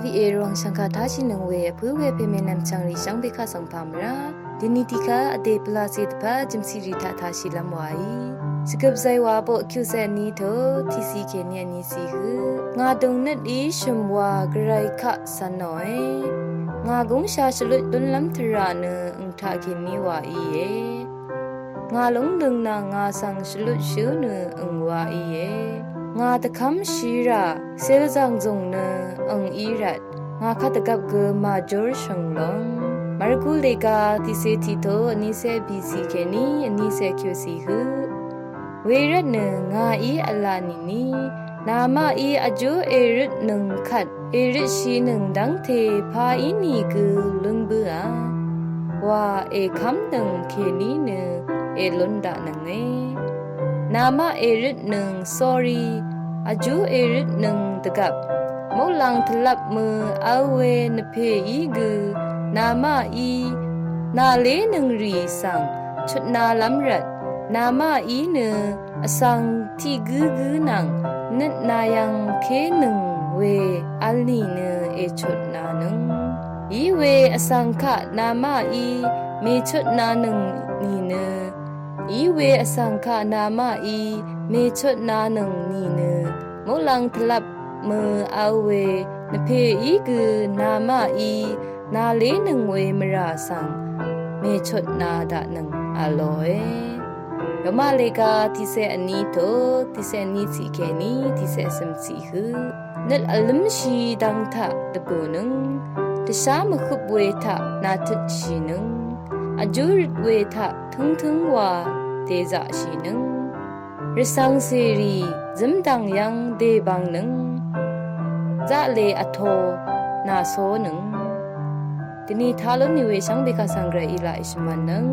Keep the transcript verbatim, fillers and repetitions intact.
Vl èrvng shvngkà táshì nøng we vpǿ we pèmè nvmchv̀ng rì shvngbe kaq svng pà mvrá dvni tiqkvt vdè pvlacè dvpvt jø̀mciq rì taq tāshìlv́m wàí. Shvgøp zaywà boq kyucè vní tø tiqciq kèní vní ciq høq. Ngà dùngnøt í shø̀m wa gvray kaq cv̄n nòe. Ngà gúngsha shvlut lúnlv́m tvrà nø àng taq kèní wa íe. Ngà lúngdø̀ng nvng ngà svng shvlutshǿ nø àng wa íe. Ngà dvkv́m shìrà sèlzàng zùng nø àng í rvt ngà kvt dvgvp gø màjúr shø̀ng lòng. Marku lèga tiqcè tiqtø vnícè bìcì kèní vnícè kyucì høq. Wervt nø ngàí v̄la nìni namaqí vjú èrøtnøng kvt èrøtshìnøng dv́ngte pà í nìgø lún bǿà wa èkv́mnøng kèní nø èlún daqnønge. Namaq èrøtnøng sórí vjú èrøtnøng dvgvp muqlàng tvlvp mø v̄l we nvpèí gø namaqí nàlénøng rì svng chutnalv́m rvt namaqí nø vsvng tiq gǿgǿ nvng nøt nayv̄ng kénøng we v̄l nìnø èchutnanøng. Iwe vsvng kaq namaqí mèchutnanøng nìnø iwe vsvng kaq namaqí mèchutnanøng nìnø muqlàng tvlvp mø v̄l we nvpèí gø namaqí nàlénøng we mvrà svng mèchutna daqnøng v̄lòe. Roma lèga tiqcè vní tø tiqcè vní ciq kèní tiqcè vcø̀m ciq høq. Nøt vlǿmshì dvng taq dvgùnøng dvshá mvhøp we taq nàtøtshìnøng vjú røt we taq tǿngtǿng wa dèzaqshìnøng rvcv̄ng cèrì zǿmdv̀ng yv́ng dèbv̀ngnøng zaqlè vtō nàsónøng. Dvni taq lún nì we shvngbe kaq svng gvray í laq èshvmv̄nnøng.